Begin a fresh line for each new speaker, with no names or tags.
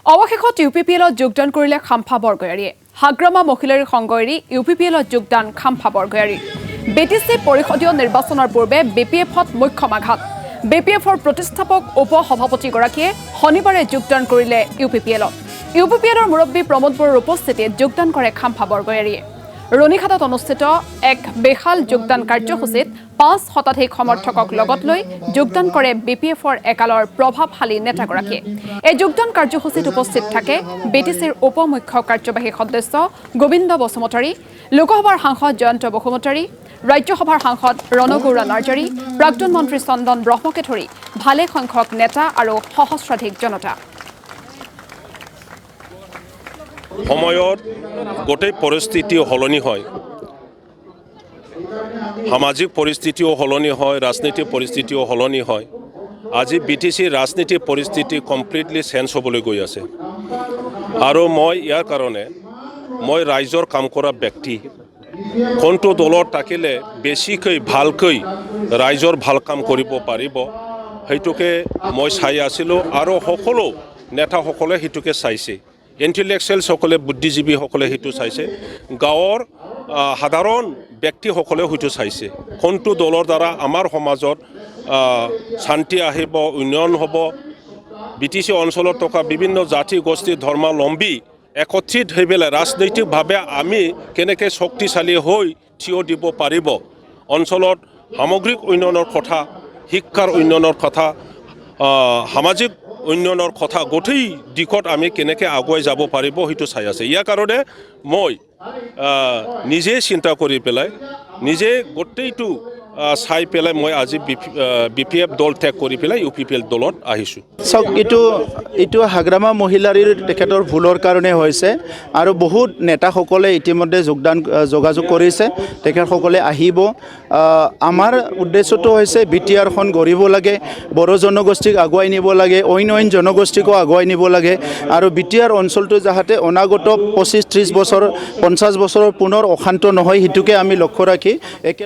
অৱশেষত U P P এলত যোগদান কৰিলে খাম্ফা বৰগয়াৰীয়ে। হাগ্ৰামা মহিলাৰীৰ সংগ এৰি ইউ পি পি এলত যোগদান খাম্ফা বৰগয়াৰীৰ। বি টি চি পৰিষদীয় নিৰ্বাচনৰ পূৰ্বে বি পি এফত মোক্ষম আঘাত। বি পি এফৰ প্ৰতিষ্ঠাপক উপ সভাপতিগৰাকীয়ে শনিবাৰে যোগদান কৰিলে ইউ পি পি এলত। ইউ পি পি এলৰ মুৰব্বী প্ৰমোদ বড়োৰ উপস্থিতিত যোগদান কৰে খাম্ফা বৰগয়াৰীয়ে। ৰুণীখাতাত অনুষ্ঠিত এক বিশাল যোগদান কাৰ্যসূচীত 5 শতাধিক সমৰ্থকক লগত লৈ যোগদান কৰে বি পি এফৰ একালৰ প্ৰভাৱশালী নেতাগৰাকীয়ে। এই যোগদান কাৰ্যসূচীত উপস্থিত থাকে বি টি চিৰ উপ মুখ্য কাৰ্যবাহী সদস্য গোবিন্দ বসুমতাৰী, লোকসভাৰ সাংসদ জয়ন্ত বসুমতাৰী, ৰাজ্যসভাৰ সাংসদ ৰণগৌৰা নাৰ্জাৰী, প্ৰাক্তন মন্ত্ৰী চন্দন ব্ৰহ্মকে ধৰি ভালেসংখ্যক নেতা আৰু সহস্ৰাধিক জনতা।
সময়ত গোটেই পৰিস্থিতি সলনি হয়, সামাজিক পৰিস্থিতিও সলনি হয়, ৰাজনীতিক পৰিস্থিতিও সলনি হয়। আজি বি টি চিৰ ৰাজনীতিক পৰিস্থিতি কমপ্লিটলি চেঞ্জ হ'বলৈ গৈ আছে আৰু মই ইয়াৰ কাৰণে মই ৰাইজৰ কাম কৰা ব্যক্তি, কোনটো দলত থাকিলে বেছিকৈ ভালকৈ ৰাইজৰ ভাল কাম কৰিব পাৰিব, সেইটোকে মই চাই আছিলোঁ আৰু সকলো নেতাসকলে সেইটোকে চাইছে। ইণ্টেলেকচুৱেলসকলে, বুদ্ধিজীৱীসকলে সেইটো চাইছে। গাঁৱৰ সাধাৰণ ব্যক্তিসকলেও সেইটো চাইছে, কোনটো দলৰ দ্বাৰা আমাৰ সমাজত শান্তি আহিব, উন্নয়ন হ'ব, বি টি চি অঞ্চলত থকা বিভিন্ন জাতি গোষ্ঠী ধৰ্মাৱলম্বী একত্ৰিত হৈ পেলাই ৰাজনৈতিকভাৱে আমি কেনেকৈ শক্তিশালী হৈ থিয় দিব পাৰিব, অঞ্চলত সামগ্ৰিক উন্নয়নৰ কথা, শিক্ষাৰ উন্নয়নৰ কথা, সামাজিক উন্নয়নৰ কথা, গোটেই দিশত আমি কেনেকৈ আগুৱাই যাব পাৰিব, সেইটো চাই আছে। ইয়াৰ কাৰণে মই নিজে চিন্তা কৰি পেলাই, নিজে গোটেইটো চাই পেলাই মই আজি বি পি এফ দল ত্যাগ কৰি পেলাই ইউ পি পি এল দলত আহিছোঁ।
চাওক, এইটো হাগ্ৰামা মহিলাৰীৰ তেখেতৰ ভুলৰ কাৰণে হৈছে আৰু বহুত নেতাসকলে ইতিমধ্যে যোগদান যোগাযোগ কৰিছে, তেখেতসকলে আহিব। আমাৰ উদ্দেশ্যটো হৈছে বি টি আৰখন গঢ়িব লাগে, বড়ো জনগোষ্ঠীক আগুৱাই নিব লাগে, অইন অইন জনগোষ্ঠীকো আগুৱাই নিব লাগে আৰু বি টি আৰ অঞ্চলটো যাতে অনাগত 25, 30 বছৰ, 50 বছৰৰ পুনৰ অশান্ত নহয়, সেইটোকে আমি লক্ষ্য ৰাখি একে